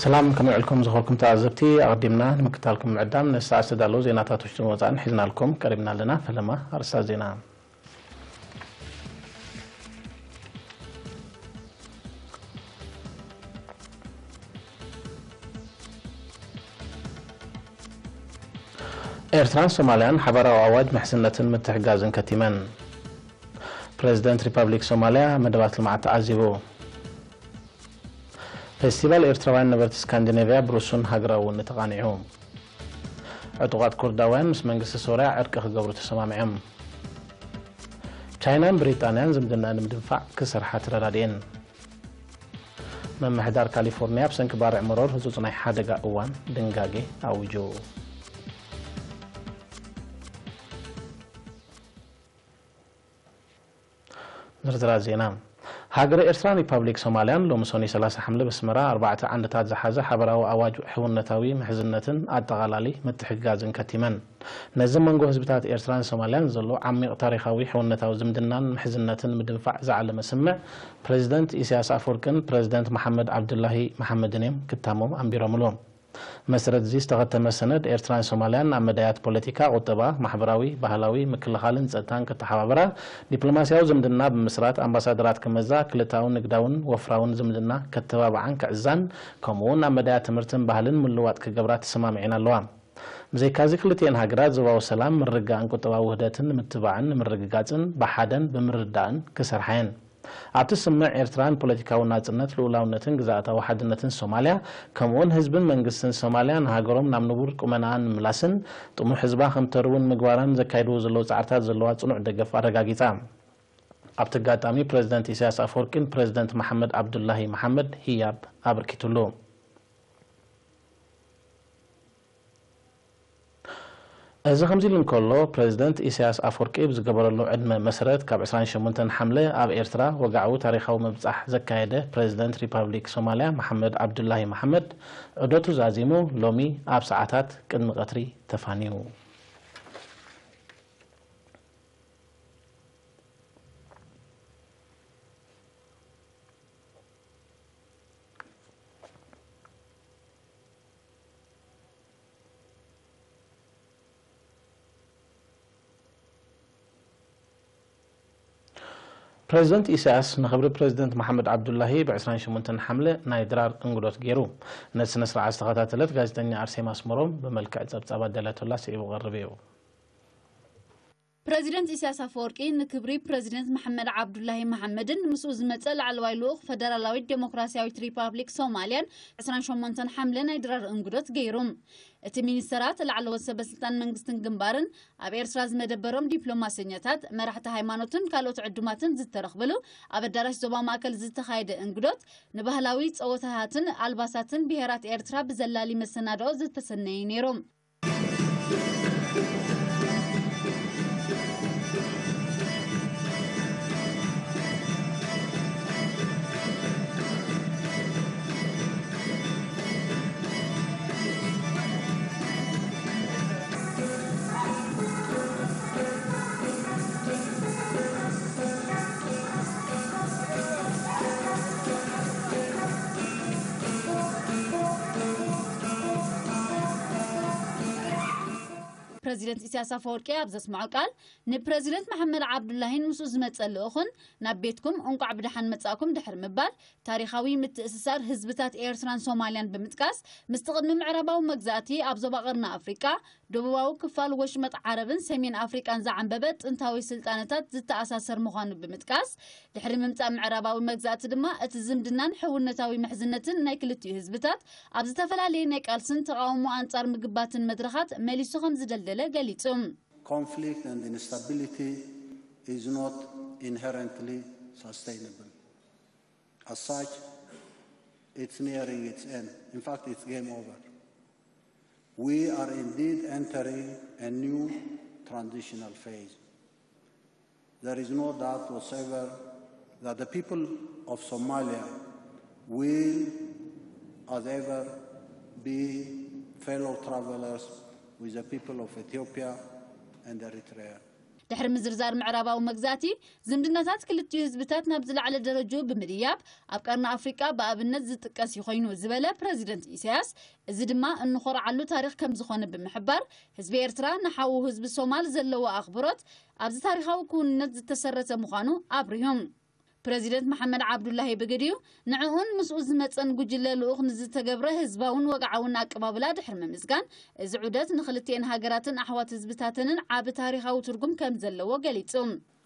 ሰላም፣ ከመይ ውዕልኩም ዝኸበርኩም ተዓዘብቲ? ኣቐዲምና ንምክታልኩም ምዕዳም ነቲ ሰዓት ዝተዳለዉ ዜናታት ውሽጥን ወጻእን ሒዝናልኩም ቀሪብና ኣለና። ፈለማ ኣርእስታት ዜና። ኤርትራን ሶማልያን ሓበራዊ ኣዋጅ ምሕዝነትን ምትሕጋዝን ከቲመን። ፕሬዝደንት ሪፐብሊክ ሶማልያ መደባት ልምዓት ተዓዚቡ። ፌስቲቫል ኤርትራውያን ነበርቲ ስካንዲኔቭያ ብሩሱን ሃገራዊ እውን ተቓኒዑ። ዕጡቓት ኩርዳውያን ምስ መንግስቲ ሶርያ ዕርቂ ክገብሩ ተሰማሚዖም። ቻይናን ብሪጣንያን ዝምድና ንምድንፋዕ ክሰርሓ ተረዳድኤን። ምምሕዳር ካሊፎርኒያ ብሰንኪ ባርዕ መሮር ህጹጽ ናይ ሓደጋ እዋን ድንጋጌ ኣዊጁ። ዝርዝራት ዜና። ሃገረ ኤርትራን ሪፓብሊክ ሶማልያን ሎሚ ሰኑይ ሰላሳ ሓምለ ብስመራ ኣርባዕተ ዓንድታት ዝሓዘ ሓበራዊ ኣዋጅ ሕውነታዊ ምሕዝነትን ኣጠቓላሊ ምትሕግጋዝን ከቲመን። ነዚ መንጎ ህዝብታት ኤርትራን ሶማልያን ዘሎ ዓሚቕ ታሪኻዊ ሕውነታዊ ዝምድናን ምሕዝነትን ምድንፋዕ ዝዓለመ ስምምዕ ፕሬዚደንት ኢሳያስ ኣፈወርቅን ፕሬዚደንት መሓመድ ዓብዱላሂ መሓመድን እዮም ክታሞም ኣንቢሮምሉ። መሰረት እዚ ዝተኸተመ ሰነድ ኤርትራን ሶማልያን ኣብ መዳያት ፖለቲካ፣ ቁጠባ፣ ማሕበራዊ፣ ባህላዊ፣ ምክልኻልን ጸጥታን ክተሓባበራ፣ ዲፕሎማስያዊ ዝምድና ብምስራት ኣምባሳደራት ክመዛ፣ ክልታውን ንግዳውን ወፍራውን ዝምድና ከተባብዓን ክዕዛን፣ ከምኡ'ውን ኣብ መዳያት ትምህርትን ባህልን ምልውዋጥ ክገብራ ተሰማሚዐን ኣለዋ። ብዘይካዚ ክልቲኤን ሃገራት ዞባዊ ሰላም፣ ምርግጋእን ቁጠባዊ ውህደትን ንምትባዕን ንምርግጋጽን ብሓደን ብምርድዳእን ክሰርሓ እየን። ኣብቲ ስምምዕ ኤርትራ ንፖለቲካዊ ናጽነት፣ ልኡላውነትን ግዝኣታዊ ሓድነትን ሶማልያ፣ ከምኡውን ህዝብን መንግስትን ሶማልያ ንሃገሮም ናብ ንቡር ቁመናኣ ንምምላስን ጥሙሕ ህዝባ ከምተርውን ምግባራን ዘካይድዎ ዘለዉ ጻዕርታት ዘለዋ ጽኑዕ ደገፍ ኣረጋጊጻ። ኣብቲ ኣጋጣሚ ፕረዚደንት ኢሳያስ ኣፈወርቂን ፕረዚደንት መሓመድ ዓብዱላሂ መሓመድ ህያብ ኣበርኪቱሉ። እዚ ከምዚ ኢሉ እንከሎ፣ ፕረዚደንት ኢሳያስ ኣፈወርቂ ብዝገበረሉ ዕድመ መሰረት፣ ካብ ዕስራን ሸሞንተን ሓምለ ኣብ ኤርትራ ወግዓዊ ታሪኻዊ ምብጻሕ ዘካየደ ፕረዚደንት ሪፓብሊክ ሶማልያ መሓመድ ዓብዱላሂ መሓመድ፣ ዑደቱ ዛዚሙ ሎሚ ኣብ ሰዓታት ቅድሚ ቀትሪ ተፋንዩ። ፕረዚደንት ኢሳያስ ንኽብሪ ፕረዚደንት መሓመድ ዓብዱላሂ ብ ዕስራን ሸሞንተን ሓምለ ናይ ድራር እንግዶት ገይሩ። ነቲ ስነ ስርዓት ዝተኸታተለት ጋዜጠኛ ኣርሴማ ኣስመሮም ብመልክዕ ጸብጻብ ኣዳልያቶላ ስዒቡ ክቐርብ እዩ። ፕረዚደንት ኢሳያስ ኣፈወርቂ ንክብሪ ፕረዚደንት መሓመድ ዓብዱላሂ መሓመድን ምስኡ ዝመጸ ላዕለዋይ ልኡኽ ፈደራላዊት ዴሞክራስያዊት ሪፓብሊክ ሶማልያን ዕስራን ሸሞንተን ሓምለ ናይ ድራር እንግዶት ገይሩ። እቲ ሚኒስተራት፣ ላዕለዎት ሰበስልጣን መንግስትን ግንባርን፣ ኣብ ኤርትራ ዝመደበሮም ዲፕሎማሰኛታት፣ መራሕቲ ሃይማኖትን ካልኦት ዕዱማትን ዝተረኽብሉ ኣብ ኣዳራሽ ዞባ ማእከል ዝተኻየደ እንግዶት፣ ንባህላዊ ጸወታታትን ኣልባሳትን ብሄራት ኤርትራ ብዘላሊ መሰናድኦ ዝተሰነየ ነይሩ። ፕረዚደንት ኢሳያስ ኣፈወርቂ ኣብ ዘስምዖ ቃል፣ ንፕረዚደንት መሓመድ ዓብዱላሂን ምስኡ ዝመጸ ልኡኽን ናብ ቤትኩም እንቋዕ ብደሓን መጻእኩም ድሕሪ ምባል፣ ታሪኻዊ ምትእስሳር ህዝብታት ኤርትራን ሶማልያን ብምጥቃስ፣ ምስቲ ቅድሚ ምዕራባዊ መግዛእቲ ኣብ ዞባ ቀርኒ ኣፍሪቃ፣ ደቡባዊ ክፋል ወሽመጥ ዓረብን ሰሜን ኣፍሪቃን ዘዓንበበ ጥንታዊ ስልጣነታት ዝተኣሳሰር ምዃኑ ብምጥቃስ፣ ድሕሪ ምምጻእ ምዕራባዊ መግዛእቲ ድማ እቲ ዝምድናን ሕውነታዊ ምሕዝነትን ናይ ክልቲኡ ህዝብታት ኣብ ዝተፈላለየ ናይ ቃልስን ተቓውሞ ኣንጻር ምግባትን መድረኻት መሊሱ ከም ዝደልደለ ገሊጹ። Conflict and instability is not inherently sustainable. As such, it's nearing its end. In fact, it's game over. We are indeed entering a new transitional phase. There is no doubt whatsoever that the people of Somalia will, as ever, be fellow travelers with the people of Ethiopia and Eritrea. ድሕሪ ምዝርዛር ምዕራባዊ መግዛእቲ፣ ዝምድናታት ክልቲኡ ህዝብታት ናብ ዝለዓለ ደረጃኡ ብምድያብ፣ ኣብ ቀርኒ ኣፍሪቃ ብኣብነት ዝጥቀስ ኮይኑ ዝበለ ፕረዚደንት ኢሳያስ፣ እዚ ድማ እንኾርዓሉ ታሪኽ ከም ዝኾነ ብምሕባር፣ ህዝቢ ኤርትራ ንሓዉ ህዝቢ ሶማል ዘለዎ ኣኽብሮት ኣብዚ ታሪኻዊ ክውንነት ዝተሰረተ ምዃኑ ኣብሪሁ። ፕረዚደንት መሓመድ ዓብዱላሂ ብግዲኡ፣ ንዕኡን ምስኡ ዝመጸን ጉጅለ ልኡኽ ንዝተገብረ ህዝባውን ወግዓውን ኣቀባብላ ድሕሪ ምምስጋን፣ እዚ ዑደት ንኽልቲኤን ሃገራትን ኣሕዋት ህዝብታተንን ዓቢ ታሪኻዊ ትርጉም ከም ዘለዎ ገሊጹ።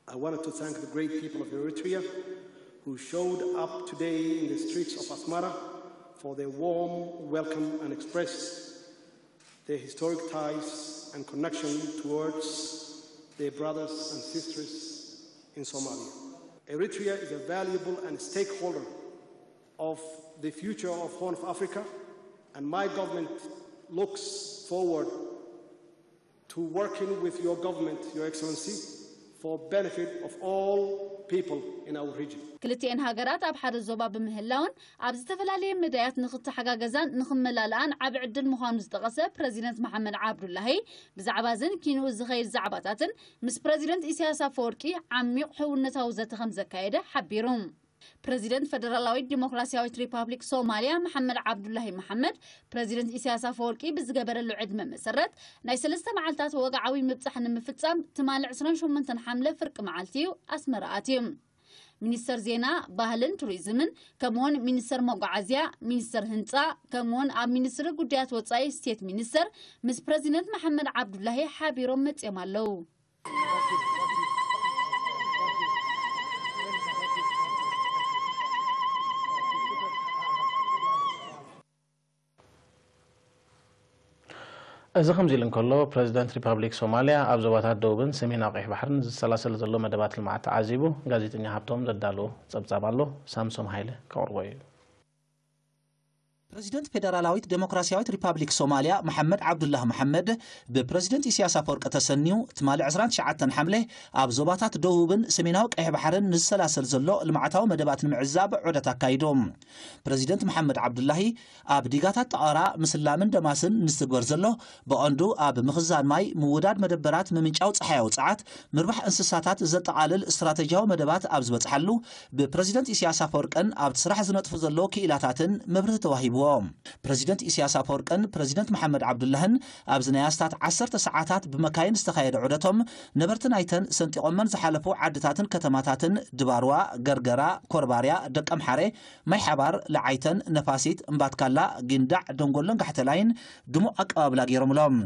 I wanted to thank the great people of Eritrea who showed up today in the streets of Asmara for their warm welcome and expressed their historic ties and connection towards their brothers and sisters in Somalia. Eritrea is a valuable and stakeholder of the future of Horn of Africa, and my government looks forward to working with your government, Your Excellency, for benefit of all people in our region. ክልቲኤን ሃገራት ኣብ ሓደ ዞባ ብምህላውን ኣብ ዝተፈላለየ መዳያት ንኽተሓጋገዛን ንኽመላለኣን ዓቢ ዕድል ምዃኑ ዝጠቐሰ ፕረዚደንት መሓመድ ዓብዱላሂ፣ ብዛዕባ እዝን ኪንኡ ዝኸይድ ዛዕባታትን ምስ ፕረዚደንት ኢሳያስ ኣፈወርቂ ዓሚቕ ሕውነታዊ ዘተ ከም ዘካየደ ሓቢሩ። ፕረዚደንት ፈደራላዊት ዲሞክራሲያዊት ሪፓብሊክ ሶማልያ መሓመድ ዓብዱላሂ መሓመድ፣ ፕረዚደንት ኢሳያስ ኣፈወርቂ ብዝገበረሉ ዕድመ መሰረት፣ ናይ ሰለስተ መዓልታት ወግዓዊ ምብጻሕ ንምፍጻም ትማሊ ዕስራን ሸሞንተን ሓምለ ፍርቂ መዓልቲ እዩ ኣስመራ ኣትዩ። ሚኒስተር ዜና፣ ባህልን ቱሪዝምን፣ ከምኡውን ሚኒስተር መጓዓዝያ፣ ሚኒስተር ህንጻ፣ ከምኡውን ኣብ ሚኒስትሪ ጉዳያት ወጻኢ ስቴት ሚኒስተር ምስ ፕረዚደንት መሓመድ ዓብዱላሂ ሓቢሮም መጺኦም ኣለዉ። እዚ ከምዚ ኢሉ እንከሎ፣ ፕረዚደንት ሪፓብሊክ ሶማልያ ኣብ ዞባታት ደቡብን ሰሜናዊ ቀይሕ ባሕርን ዝሰላሰል ዘሎ መደባት ልምዓት ተዓዚቡ። ጋዜጠኛ ሃብቶም ዘዳለዎ ጸብጻብ ኣሎ፣ ሳምሶም ሃይለ ከቕርቦ እዩ። ፕረዚደንት ፌደራላዊት ዴሞክራሲያዊት ሪፓብሊክ ሶማልያ መሓመድ ዓብዱላህ መሓመድ ብፕረዚደንት ኢሳያስ ኣፈወርቂ ተሰንዩ ትማሊ ዕስራን ትሽዓተን ሓምለ ኣብ ዞባታት ደቡብን ሰሜናዊ ቀይሕ ባሕርን ንዝሰላሰል ዘሎ ልምዓታዊ መደባት ንምዕዛብ ዑደት ኣካይዱ። ፕረዚደንት መሓመድ ዓብዱላሂ ኣብ ዲጋታት ጠቐራ ምስላምን ደማስን ንዝትግበር ዘሎ ብቐንዱ ኣብ ምኽዛን ማይ፣ ምውዳድ መደበራት፣ ምምንጫው ጸሓያዊ ጸዓት፣ ምርባሕ እንስሳታት ዘጠቓልል ስትራተጂያዊ መደባት ኣብ ዝበጽሓሉ፣ ብፕረዚደንት ኢሳያስ ኣፈወርቅን ኣብቲ ስራሕ ዝነጥፉ ዘለዉ ክኢላታትን መብርሂ ተዋሂብዎ። ፕረዚደንት ኢሳያስ ኣፈወርቅን ፕረዚደንት መሓመድ ዓብዱላህን ኣብዚ ናይ ኣስታት ዓሰርተ ሰዓታት ብመካይን ዝተኻየደ ዑደቶም፣ ነበርቲ ናይተን ሰንጢቖመን ዝሓለፉ ዓድታትን ከተማታትን ድባርዋ፣ ገርገራ፣ ኮርባርያ፣ ደቀምሓረ፣ ማይ ሓባር፣ ለዓይተን፣ ነፋሲት፣ እምባትካላ፣ ጊንዳዕ፣ ደንጎሎን ጋሕተላይን ድሙቕ ኣቀባብላ ገይሮምሎም።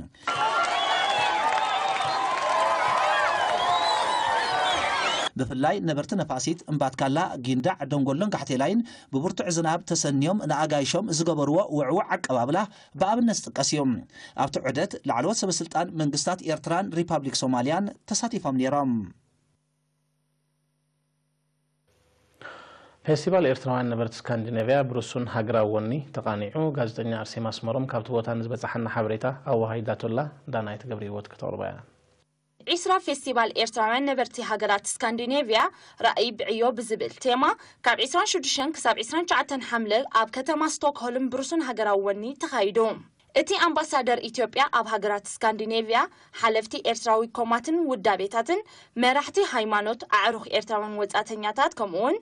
ብፍላይ ነበርቲ ነፋሲት፣ እምባትካላ፣ ጊንዳዕ፣ ደንጎሎን ጋሕቴላይን ብብርቱዕ ዝናብ ተሰንዮም ንኣጋይሾም ዝገበርዎ ውዕዉዕ ኣቀባብላ ብኣብነት ዝጥቀስ እዩ። ኣብቲ ዑደት ላዕለዎት ሰበስልጣን መንግስታት ኤርትራን ሪፓብሊክ ሶማልያን ተሳቲፎም ነይሮም። ፌስቲቫል ኤርትራውያን ነበርቲ ስካንዲኔቭያ ብርሱን ሃገራዊ ወኒ ተቓኒዑ። ጋዜጠኛ ኣርሴማ ኣስመሮም ካብቲ ቦታ ንዝበጽሓና ሓበሬታ ኣወሃሂዳቶላ። ዳናይት ገብረ ህይወት ከተቕርባ እያ። ዒስራ ፌስቲቫል ኤርትራውያን ነበርቲ ሃገራት ስካንዲኔቭያ ራእይ ብዕዮ ብዝብል ቴማ ካብ ዒስራን ሽዱሽተን ክሳብ ዒስራን ትሽዓተን ሓምለ ኣብ ከተማ ስቶክሆልም ብርሱን ሃገራዊ ወኒ ተኻይዱ። እቲ ኣምባሳደር ኢትዮጵያ ኣብ ሃገራት ስካንዲኔቭያ፣ ሓለፍቲ ኤርትራዊ ኮማትን ውዳቤታትን፣ መራሕቲ ሃይማኖት፣ ኣዕሩኽ ኤርትራውያን ወጻእተኛታት፣ ከምኡውን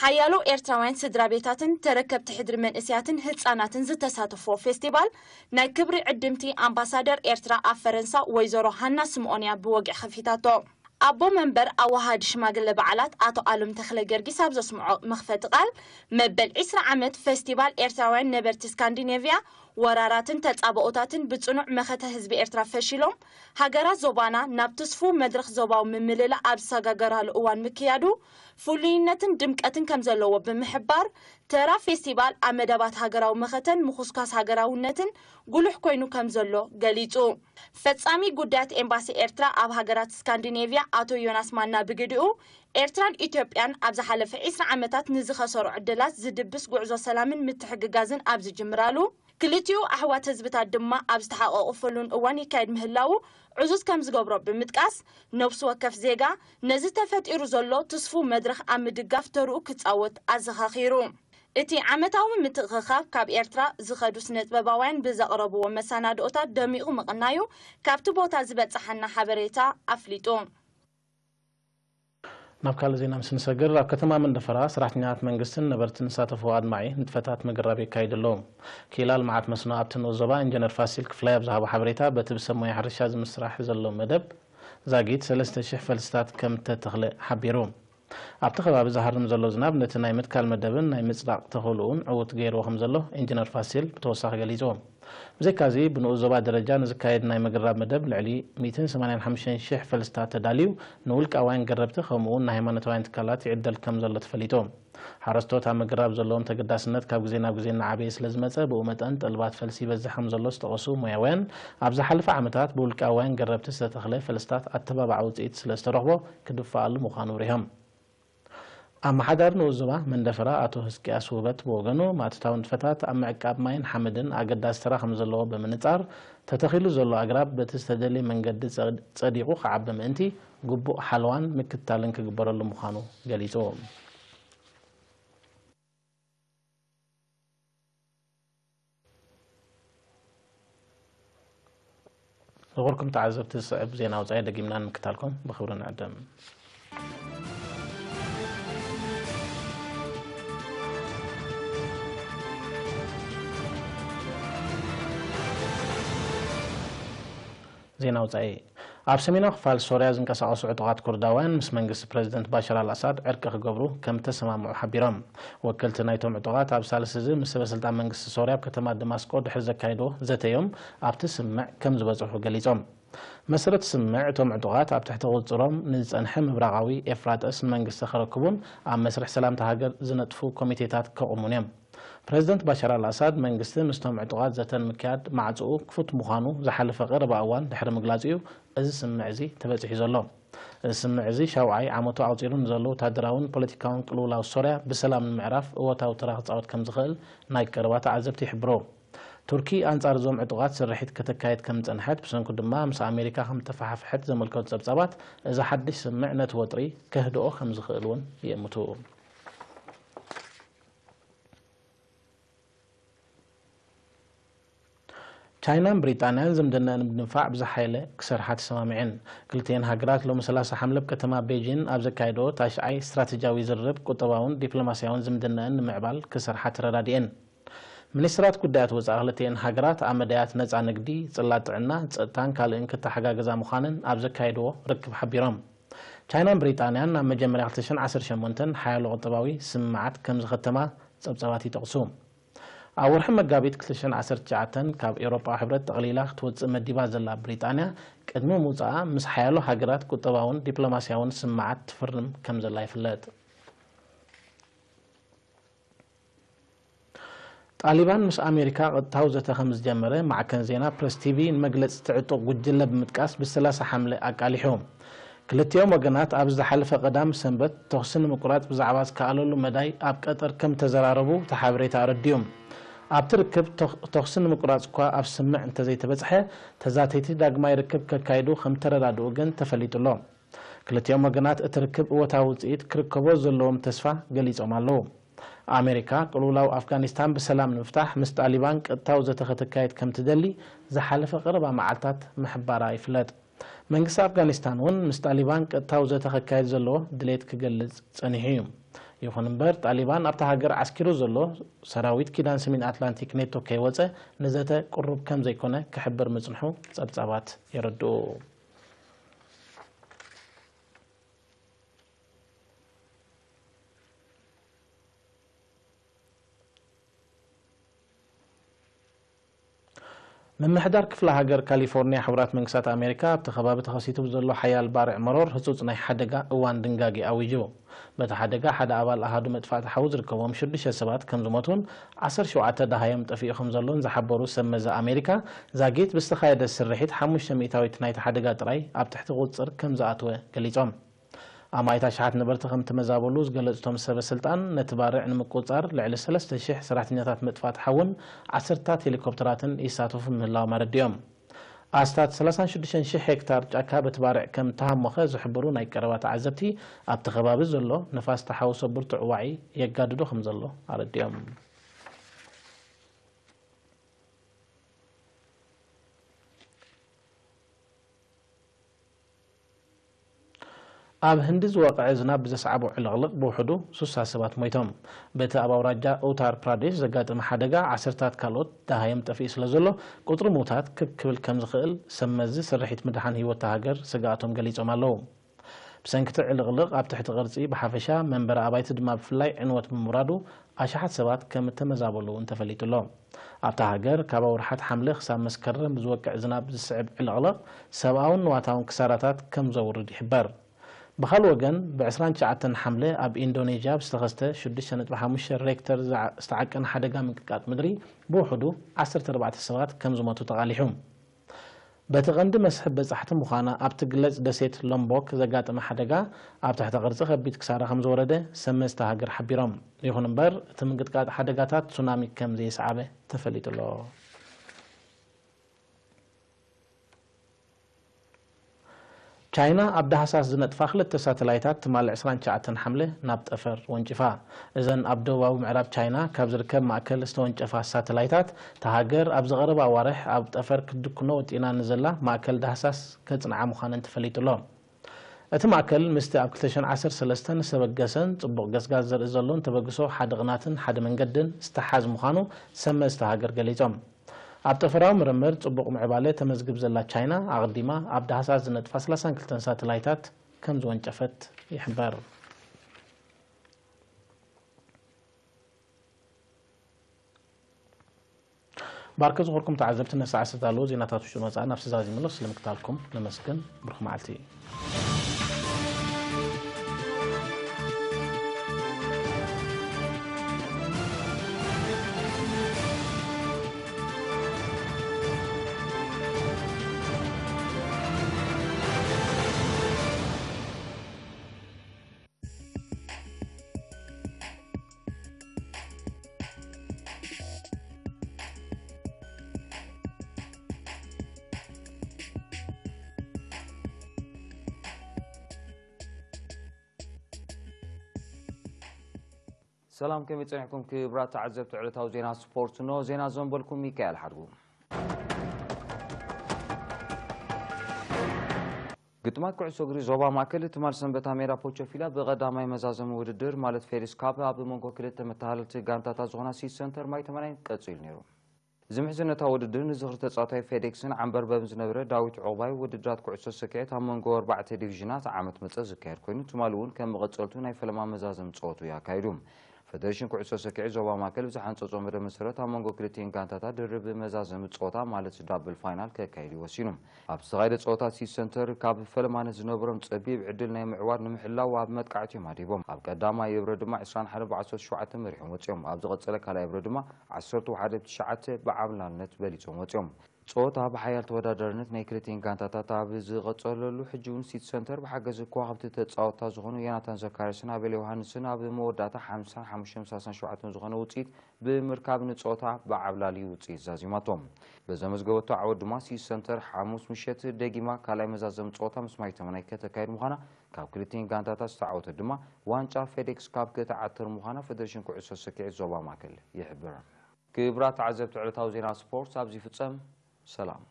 ሓያሎ ኤርትራውያን ስድራ ቤታትን ተረከብቲ ሕድሪ መንእሰያትን ህጻናትን ዝተሳተፎ ፌስቲቫል ናይ ክብሪ ዕድምቲ ኣምባሳደር ኤርትራ ኣብ ፈረንሳ ወይዘሮ ሃና ስምኦንያ ብወግዒ ከፊታቶ። ኣቦ መንበር ኣወሃዲ ሽማግለ በዓላት ኣቶ ኣሎም ተኽለ ጊዮርጊስ ኣብ ዘስምዖ መኽፈቲ ቃል፣ መበል ዒስራ ዓመት ፌስቲቫል ኤርትራውያን ነበርቲ ስካንዲኔቭያ ወራራትን ተጻብኦታትን ብጽኑዕ መኸተ ህዝቢ ኤርትራ ፈሺሎም፣ ሃገራት ዞባና ናብ ትስፉው መድረኽ ዞባዊ ምምልላእ ኣብ ዝሰጋገራሉ እዋን ምክያዱ ፍሉይነትን ድምቀትን ከም ዘለዎ ብምሕባር፣ ተራ ፌስቲቫል ኣብ መደባት ሃገራዊ መኸተን ምኹስኳስ ሃገራውነትን ጉሉሕ ኮይኑ ከም ዘሎ ገሊጹ። ፈጻሚ ጉዳያት ኤምባሲ ኤርትራ ኣብ ሃገራት ስካንዲኔቭያ ኣቶ ዮናስ ማና ብግዲኡ፣ ኤርትራን ኢትዮጵያን ኣብ ዝሓለፈ ዒስራ ዓመታት ንዝኸሰሩ ዕድላት ዝድብስ ጉዕዞ ሰላምን ምትሕግጋዝን ኣብ ዝጅምራሉ፣ ክልቲኡ ኣሕዋት ህዝብታት ድማ ኣብ ዝተሓቋቖፈሉን እዋን ይካየድ ምህላዉ ዕዙዝ ከም ዝገብሮ ብምጥቃስ፣ ነፍሲ ወከፍ ዜጋ ነዚ ተፈጢሩ ዘሎ ትስፉው መድረኽ ኣብ ምድጋፍ ተርኡ ክጻወት ኣዘኻኺሩ። እቲ ዓመታዊ ምትእኽኻብ ካብ ኤርትራ ዝኸዱ ስነጥበባውያን ብዘቕረብዎ መሰናድኦታት ደሚቑ ምቕናዩ ካብቲ ቦታ ዝበጽሓና ሓበሬታ ኣፍሊጡ። ናብ ካልእ ዜና ምስ ንሰግር፣ ኣብ ከተማ መንደፈራ ሰራሕተኛታት መንግስትን ነበርትን ዝሳተፍዎ ኣድማዒ ንጥፈታት ምግራብ የካይዱ ኣለዉ። ክኢላ ልምዓት መስኖ ኣብቲ ንኡስ ዞባ ኢንጂነር ፋሲል ክፍላይ ኣብ ዝሃቦ ሓበሬታ፣ በቲ ብሰብ ሞያ ሕርሻ ዝምስራሕ ዘሎ መደብ ዛጊት ሰለስተ ሽሕ ፈልስታት ከም እተተኽለ ሓቢሩ። ኣብቲ ከባቢ ዝሃርም ዘሎ ዝናብ ነቲ ናይ ምትካል መደብን ናይ ምጽዳቕ ተኽእሎኡን ዕዉት ገይርዎ ከም ዘሎ ኢንጂነር ፋሲል ብተወሳኺ ገሊጹ። ብዘይካዚ፣ ብንኡስ ዞባ ደረጃ ንዝካየድ ናይ ምግራብ መደብ ልዕሊ ሚእትን ሰማንያን ሓሙሽተን ሽሕ ፈልስታት ተዳልዩ፣ ንውልቃውያን ገረብቲ ከምኡውን ንሃይማኖታውያን ትካላት ይዕደል ከም ዘሎ ተፈሊጡ። ሓረስቶት ኣብ ምግራብ ዘለዎም ተገዳስነት ካብ ግዜ ናብ ግዜ እናዓበየ ስለ ዝመጸ፣ ብኡ መጠን ጠልባት ፈልሲ ይበዝሕ ከም ዘሎ ዝጠቐሱ ሞያውያን፣ ኣብ ዝሓለፈ ዓመታት ብውልቃውያን ገረብቲ ዝተተኽለ ፈልስታት ኣተባባዒ ውጽኢት ስለ ዝተረኽቦ ክድፈኣሉ ምዃኑ ኣብሪሆም። ኣመሓዳሪ ንኡስ ዞባ መንደፈራ ኣቶ ህዝቅያስ ውህበት ብወገኑ፣ ማእቶታዊ ንጥፈታት ኣብ ምዕቃብ ማይን ሓመድን ኣገዳሲ ተራ ከም ዘለዎ ብምንጻር፣ ተተኺሉ ዘሎ ኣግራብ በቲ ዝተደልየ መንገዲ ጸ-፣ ጸዲቑ ክዓቢ ምእንቲ፣ ግቡእ ሓለዋን ምክትታልን ክግበረሉ ምዃኑ ገሊጹ። ዝኸበርኩም ተዓዘብቲ፣ ዝስዕብ ዜና ወጻኢ ደጊምና ንምክታልኩም ብኽብሪ ንዕድም። ዜና ወጻኢ። ኣብ ሰሜናዊ ክፋል ሶርያ ዝንቀሳቐሱ ዕጡቓት ኩርዳውያን ምስ መንግስቲ ፕረዚደንት ባሻር ኣልኣሳድ ዕርቂ ክገብሩ ከም እተሰማምዑ ሓቢሮም። ወከልቲ ናይቶም ዕጡቓት ኣብ ሳልስ እዚ ምስ ሰበ ስልጣን መንግስቲ ሶርያ ኣብ ከተማ ደማስቆ ድሕሪ ዘካየድዎ ዘተ እዮም ኣብቲ ስምምዕ ከም ዝበጽሑ ገሊጾም። መሰረት ስምምዕ፣ እቶም ዕጡቓት ኣብ ትሕቲ ቁጽጽሮም ንዝጸንሐ ምብራቓዊ ኤፍራጠስ ንመንግስቲ ከረክቡን ኣብ መስርሕ ሰላምታ ሃገር ዝነጥፉ ኮሚቴታት ከቑሙን እዮም። ፕረዚደንት ባሻር ኣልኣሳድ መንግስቲ ምስቶም ዕጡቓት ዘተን ምክያድ ማዕጽኡ ክፉት ምዃኑ ዝሓለፈ ቀረባ እዋን ድሕሪ ምግላጹ እዩ እዚ ስምምዕ እዚ ተበጺሑ ዘሎ። እዚ ስምምዕ እዚ ሻውዓይ ዓመቱ ኣቑጺሩ ንዘሎ ወታደራውን ፖለቲካውን ቅልውላው ሶርያ ብሰላም ንምዕራፍ እወታዊ ተራ ክጻወት ከም ዝኽእል ናይ ቀረባ ተዓዘብቲ ይሕብሩ። ቱርኪ ኣንጻር እዞም ዕጡቓት ስርሒት ከተካይድ ከም ዝጸንሐት፣ ብሰንኩ ድማ ምስ ኣሜሪካ ከም እተፈሓፍሐት ዘመልከቱ ጸብጻባት፣ እዚ ሓድሽ ስምምዕ ነቲ ወጥሪ ከህድኦ ከም ዝኽእል እውን ይእምቱ። ቻይናን ብሪጣንያን ዝምድነአን ብምድንፋዕ ብዝሓየለ ክሰርሓ ተሰማሚዐን። ክልቲኤን ሃገራት ሎሚ ሰላሳ ሓምለ ኣብ ከተማ ቤጂን ኣብ ዘካየድኦ ታሽዓይ ስትራተጂያዊ ዝርርብ ቁጠባውን ዲፕሎማስያውን ዝምድነአን ንምዕባል ክሰርሓ ተረዳዲኤን። ሚኒስትራት ጉዳያት ወጻኢ ክልቲኤን ሃገራት ኣብ መዳያት ነጻ ንግዲ፣ ጽላት ጥዕና፣ ጸጥታን ካልእን ክተሓጋገዛ ምዃነን ኣብ ዘካየድዎ ርክብ ሓቢሮም። ቻይናን ብሪጣንያን ኣብ መጀመርያ ክልተ ሽሕን ዓሰርተ ሸሞንተን ሓያሎ ቁጠባዊ ስምምዓት ከም ዝኸተማ ጸብጻባት ይጠቕሱ። ኣብ ወርሒ መጋቢት ክልተ ሽሕን ዓሰርተ ትሽዓተን ካብ ኤውሮጳዊ ሕብረት ጠቕሊላ ክትወጽእ መዲባ ዘላ ብሪጣንያ፣ ቅድሚ ምውጻኣ ምስ ሓያሎ ሃገራት ቁጠባውን ዲፕሎማስያውን ስምምዓት ትፍርም ከም ዘላ ይፍለጥ። ጣሊባን ምስ ኣሜሪካ ቀጥታዊ ዘተ ከም ዝጀመረ ማዕከን ዜና ፕረስ ቲቪ ንመግለጺ እቲ ዕጡቕ ጉጅለ ብምጥቃስ ብሰላሳ ሓምለ ኣቃሊሑ። ክልቲኦም ወገናት ኣብ ዝሓለፈ ቀዳም ሰንበት ተኹሲ ንምቁራጽ ብዛዕባ ዝከኣለሉ መዳይ ኣብ ቀጠር ከም ተዘራረቡ እቲ ሓበሬታ ኣረዲኡ። ኣብቲ ርክብ ተኽ-፣ ተኹሲ ንምቁራጽ እኳ ኣብ ስምምዕ እንተዘይተበጽሐ፣ ተዛተይቲ ዳግማይ ርክብ ከካይዱ ከም ተረዳድኡ ግን ተፈሊጡ ኣሎ። ክልቲኦም ወገናት እቲ ርክብ እወታዊ ውጽኢት ክርከቦ ዘለዎም ተስፋ ገሊጾም ኣለዉ። ኣሜሪካ ቅልውላው ኣፍጋኒስታን ብሰላም ንምፍታሕ ምስ ጣሊባን ቀጥታዊ ዘተ ከተካይድ ከም ትደሊ ዝሓለፈ ቀረባ መዓልታት ምሕባራ ይፍለጥ። መንግስቲ ኣፍጋኒስታን እውን ምስ ጣሊባን ቀጥታዊ ዘተ ከካይድ ዘለዎ ድሌት ክገልጽ ጸኒሑ እዩ። ይኹን እምበር፣ ጣሊባን ኣብታ ሃገር ዓስኪሩ ዘሎ ሰራዊት ኪዳን ሰሜን ኣትላንቲክ ኔቶ ከይወጸ ንዘተ ቅሩብ ከም ዘይኮነ ክሕብር ምጽንሑ ጸብጻባት የረድኡ። ምምሕዳር ክፍለ ሃገር ካሊፎርኒያ፣ ሕቡራት መንግስታት ኣሜሪካ ኣብቲ ከባቢ ተኸሲቱ ብዘሎ ሓያል ባርዕ መሮር ህጹጽ ናይ ሓደጋ እዋን ድንጋጌ ኣዊጁ። በቲ ሓደጋ ሓደ ኣባል ኣሃዱ መጥፋእቲ ሓዊ ዝርከቦም ሽዱሽተ ሰባት ከም ዝሞቱን ዓሰርተ ሸውዓተ ደሃዮም ጠፊኡ ከም ዘሎን ዝሓበሩ ሰብ መዚ ኣሜሪካ፣ ዛጊት ብዝተኻየደ ስርሒት ሓሙሽተ ሚእታዊት ናይቲ ሓደጋ ጥራይ ኣብ ትሕቲ ቁጽጽር ከም ዝኣተወ ገሊጾም። ኣማኢት ኣሽሓት ነበርቲ ከም ተመዛበሉ ዝገለጹ እቶም ሰበ ስልጣን፣ ነቲ ባርዕ ንምቁጽጻር ልዕሊ ሰለስተ ሽሕ ሰራሕተኛታት መጥፋእቲ ሓውን ዓሰርታት ሄሊኮፕተራትን ይሳተፉ ምህላዎም ኣረዲኦም። ኣስታት ሰላሳን ሽዱሽተን ሽሕ ሄክታር ጫካ በቲ ባርዕ ከም ተሃሞኸ ዝሕብሩ ናይ ቀረባ ተዓዘብቲ፣ ኣብቲ ከባቢ ዘሎ ነፋስቲ ሓዊ ሰቡር ትዕዋዒ የጋድዶ ከም ዘሎ ኣረዲኦም። ኣብ ህንዲ ዝወቕዐ ዝናብ ብዘስዓቦ ዕልቕልቕ ብውሕዱ ሱሳ ሰባት ሞይቶም። በቲ ኣብ ኣውራጃ ኡታር ፕራዴሽ ዘጋጠመ ሓደጋ ዓሰርታት ካልኦት ደሃዮም ጠፊኡ ስለ ዘሎ፣ ቁጽሪ ምዉታት ክብ ክብል ከም ዝኽእል ሰብ መዚ ስርሒት ምድሓን ህይወት እታ ሃገር ስግኣቶም ገሊጾም ኣለዉ። ብሰንኪ እቲ ዕልቕልቕ ኣብ ትሕቲ ቅርጺ ብሓፈሻ መንበሪ ኣባይቲ ድማ ብፍላይ ዕንወት ብምውራዱ ኣሽሓት ሰባት ከም እተመዛበሉ እውን ተፈሊጡ ኣሎ። ኣብታ ሃገር ካብ ኣውርሓት ሓምለ ክሳብ መስከረም ብዝወቅዕ ዝናብ ዝስዕብ ዕልቕልቕ ሰብኣውን ንዋታውን ክሳራታት ከም ዘውርድ ይሕበር። ብኻልእ ወገን ብ29 ሓምለ ኣብ ኢንዶኔዥያ ብዝተኸስተ ሽዱሽተ ነጥቢ ሓሙሽተ ሬክተር ዝዓ- ዝተዓቀነ ሓደጋ ምንቅጥቃጥ ምድሪ ብውሕዱ ዓሰርተ ኣርባዕተ ሰባት ከም ዝሞቱ ተቓሊሑ። በቲ ቀንዲ መስሕብ በጻሕቲ ምዃና ኣብ ትግለጽ ደሴት ሎምቦክ ዘጋጠመ ሓደጋ ኣብ ትሕተ ቅርጺ ከቢድ ክሳራ ከም ዝወረደ ሰብ መዚ እታ ሃገር ሓቢሮም። ይኹን እምበር እቲ ምንቅጥቃጥ ሓደጋታት ሱናሚ ከም ዘየስዓበ ተፈሊጡ ኣሎ። ቻይና ኣብ ዳህሳስ ዝነጥፋ ክልተ ሳተላይታት ትማሊ ዕስራን ትሽዓተን ሓምለ ናብ ጠፈር ወንጭፋ። እዘን ኣብ ደቡባዊ ምዕራብ ቻይና ካብ ዝርከብ ማእከል ዝተወንጨፋ ሳተላይታት፣ እታ ሃገር ኣብዚ ቀረባ ኣዋርሕ ኣብ ጠፈር ክትድክኖ ወጢና ንዘላ ማእከል ዳህሳስ ከጽንዓ ምዃነን ተፈሊጡ ኣሎ። እቲ ማእከል ምስቲ ኣብ ክልተ ሽሕን ዓሰርተ ሰለስተን ዝተበገሰን ጽቡቕ ገስጋስ ዘርኢ ዘሎን ተበግሶ ሓደ ቅናትን ሓደ መንገድን ዝተሓዝ ምዃኑ ሰብ መዚ እታ ሃገር ገሊጾም። ኣብ ጠፈራዊ ምርምር ጽቡቕ ምዕባለ ተመዝግብ ዘላ ቻይና፣ ኣቐዲማ ኣብ ዳህሳስ ዝነጥፋ ሰላሳን ክልተን ሳተላይታት ከም ዝወንጨፈት ይሕበር። ባርከ ዝኾርኩም ተዓዘብቲ፣ ነሰዓሰት ኣለዎ ዜናታት ውሽጢ መጻእን ኣብ ስዛዚ ምሎስ ስለምክታልኩም ነመስግን። ብሩኽ መዓልቲ። ሰላም፣ ከመይ ጸኒሕኩም ክቡራት ተዓዘብቲ ዕለታዊ ዜና ስፖርት? ኖ ዜና ዘንበልኩም ሚካኤል ሓድጉ። ግጥማት ኩዕሶ እግሪ ዞባ ማእከል ትማል ሰንበት ኣብ ሜዳ ፖቾፊላ ብቐዳማይ መዛዘሚ ውድድር ማለት ፌዴክስ ካፕ ኣብ መንጎ ክልተ መተሃለልቲ ጋንታታት ዝኾና ሲቲ ሰንተር ማይ ተመናይን ቀጺሉ ነይሩ። እዚ ምሕዝነታዊ ውድድር ንዝኽሪ ተጻዋታይ ፌዴክስን ዓንበርበብን ዝነበረ ዳዊት ዑቕባይ ውድድራት ኩዕሶ ሰኪዐት ኣብ መንጎ ኣርባዕተ ዲቪዥናት ዓመት መጸ ዝካየድ ኮይኑ፣ ትማሊ እውን ከም መቐጸልቱ ናይ ፈለማ መዛዘሚ ጸወቱ እዩ ኣካይዱ። ፈደሬሽን ኩዕሶ ሰኪዐት ዞባ ማእከል ብዝሓንጸጾ መደብ መሰረት ኣብ መንጎ ክልቲኤን ጋንታታት ድርብ መዛዘሚ ጸወታ ማለት ዳብል ፋይናል ከካይድ እዩ ወሲኑ። ኣብ ዝተኻየደ ጸወታ ሲቲ ሰንተር ካብ ፈለማነት ዝነበሮም ጸቢብ ዕድል ናይ ምዕዋት ንምሕላው ኣብ መጥቃዕቲ እዮም ኣድሂቦም። ኣብ ቀዳማይ እብረ ድማ ዕስራን ሓደን ብዓሰርተ ሸውዓተ መሪሖም ወጺኦም። ኣብ ዝቐጸለ ካልኣይ እብረ ድማ ዓሰርተ ሓደ ብትሽዓተ ብዓብላልነት በሊጾም ወጺኦም። ጸወታ ብሓያል ተወዳዳርነት ናይ ክልቲኤን ጋንታታት ኣብ ዝቐጸለሉ፣ ሕጂ እውን ሲቲ ሰንተር ብሓገዝ ከዋኽብቲ ተጻወትታ ዝኾኑ ዮናታን ዘካርያስን ኣቤል ዮሃንስን ኣብ መወዳእታ ሓምሳን ሓሙሽተን ሰላሳን ሸውዓተን ዝኾነ ውጽኢት ብምርካብ ንጸወታ ብዓብላሊ ውጽኢት ዛዚማቶም። በዘመዝገበቶ ዓወት ድማ ሲቲ ሰንተር ሓሙስ ምሸት ደጊማ ካልኣይ መዛዘሚ ጸወታ ምስ ማይ ተመናይ ከተካይድ ምዃና ካብ ክልቲኤን ጋንታታት ዝተዓወተት ድማ ዋንጫ ፌዴክስ ካፕ ክትዓትር ምዃና ፈደሬሽን ኩዕሶ ሰኪዔት ዞባ ማእከል ይሕብር። ክቡራት ተዓዘብቲ ዕለታዊ ዜና ስፖርት ኣብዚ ይፍጸም። ሰላም።